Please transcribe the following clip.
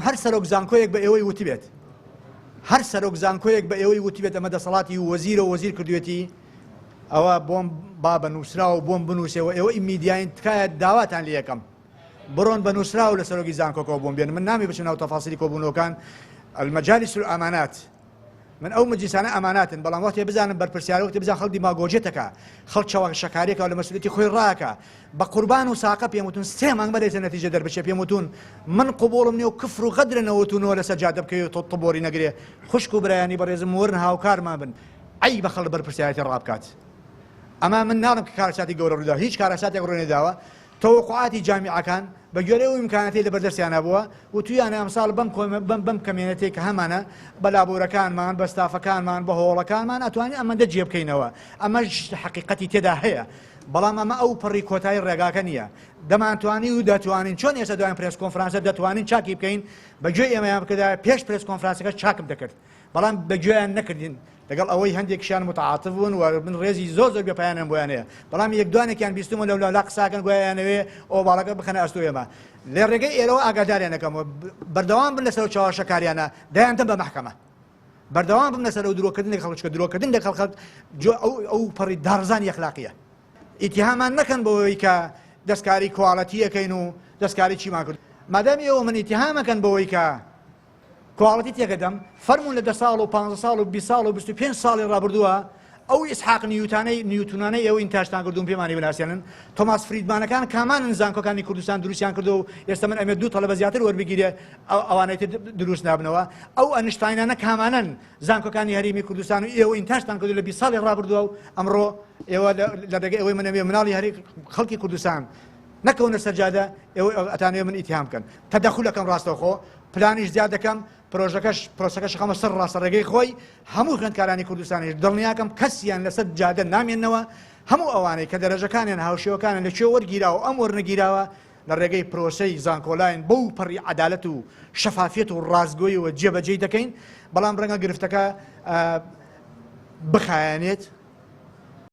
هەر سەرۆک زانکۆیەک بە ئێوەی وتبێت، هەر سەرۆک زانکۆیەک بە ئێوەی وتبێت ئەمە دەسەڵاتی وەزیرە و وەزیر کردوێتی، ئەوە بۆم با بە نووسراو بۆم بنووسێ و ئێوەی میدیاین تکایە داواتان لێ یەکەم بڕۆن بە نووسراو لە سەرۆکی زانکۆکەوە بۆم بێن. من نامی بچم ناو تەفاسیلی کۆبوونەوەکان، المجالس الامانات، من ئەو مەجلیسانە ئەماناتن، بەڵام وەختێ بزانم بەرپرسیارە، وەختێ بزان خەڵک دیماگۆجێتەکە، خەڵک چەواشەکاریەکە لە مەسئولیەتی خۆی ڕاکە، بە قوربان و ساقە پێم وتون سێ مانگ بەر ئێستا نەتیجە دەربچێ، پێم وتون من قبوڵم نیە و کفر و غەدرە 99 لەسەر جادە بکەوێ و تبۆری نەگرێ. خوشک و برایانی بەڕێزم وەرن هاوکارمان بن، عەیبە خەڵک بەرپرسیارەتی ڕابکات. ئەمە من ناڵێم کە کارەساتی گەورە ڕوویدا، هیچ کارەساتێک ڕووینەداوە. تەوەقوعاتی جامیعەکان بە گوێرەی ئەو ئیمکاناتەی لەبەردەستیانا بووە، وتوویانە ئەمساڵ بەم بەم بەم کەمێنەتەی کە هەمانە، بە لابۆرەکانمان، بە ستافەکانمان، بە هۆڵەکانمان ئەتوانین ئەمەندە جێ بکەینەوە. ئەمەش حەقیقەتی تێدا هەیە. بەڵام ئەمە ئەو پەڕی کۆتایی ڕێگاکە نییە. دەمانتوانی و دەتوانین، چۆن ئێستا دوایین پرێس کۆنفرانسە دەتوانین چاکی بکەین، بە گوێی ئێمەیان بکردایە پێش پرێس کۆنفرانسەکەش چاکم دەکرد. بەڵام بە گوێیان نەکردین، لەگەڵ ئەوەی هەندێکیشیان متعاطف بوون و من ڕێزی زۆر زۆر بێپایانم بۆیان هەیە، بەڵام یەک دوانێکیان بیستم و لەولا لا قساکەن گوایە یانەوێ ئۆباڵەکە بخەنە ئەستۆ ئێمە. لە ڕێگەی ئێرەوە ئاگاداریان دەکەم و بەردەوام بن لەسەر ئەو چەواشەکاریانە، دەیاندەم بە مەحکەمە. بەردەوام بم لەسەر ئەو درۆکردن لەگەڵ خەڵک، چونکە درۆکردن لەگەڵ خەڵک ئەو ئەو پەڕی داڕزانی ئەخلاقییە. ئیتیهامان نەکەن بەوەی کە دەستکاری quality ئەکەین و دەستکاری چیمان کرد. مادام ئێوە من ئیتیهام ئەکەن بەوەی کە quality تێکەدەم، فەرموون لە دە ساڵ و پانزە ساڵ و 20 ساڵ و 25 ساڵی ڕابردووە ئەو ئیسحاق نیوتانەی نیوتونانەی ئێوە ئینتاجتان کردوون پێمانی بناسێنن. تۆماس فریدمانەکان کامانن زانکۆکانی کوردستان دروستیان کردو و ئێستا من ئەمێ دوو تەلەبە زیاتر وەربگیرێ ئەوانەی تر دروست نابنەوە؟ ئەو ئەنشتاینانە کامانەن زانکۆکانی هەرێمی کوردستان و ئێوە ئینتاجتان کردو لە 20 ساڵی ڕابردووە و ئەمڕۆ ئێوە لە ڕێگەی ئەوەی من ئەمێ مناڵی هەری خەڵکی کوردستان نەکەونە سەر جادە ئێوە ئەتانەوێ من ئیتیهام بکەن؟ تەدەخول ئەکەم ڕاستەوخۆ، پلانیش زیاد دەکەم، پرۆژەکەش پرۆسەکەش خەمە سەر ڕاستە ڕێگەی خۆی. هەموو خوێندکارانی کوردستانیش دڵنیاکەم کەسیان لەسەر جادە نامێنەوە. هەموو ئەوانەی کە دەرەجەکانیان هاوشێوەکانیان لە کوێ وەرگیراوە ئەم وەرنەگیراوە لە ڕێگەی پرۆسەی زانکۆلاین بەو پەڕی عەدالەت و شەفافیەت و ڕاستگۆیەوە جێبەجێی دەکەین. بەڵام ڕەنگە گرفتەکە بخایەنێت.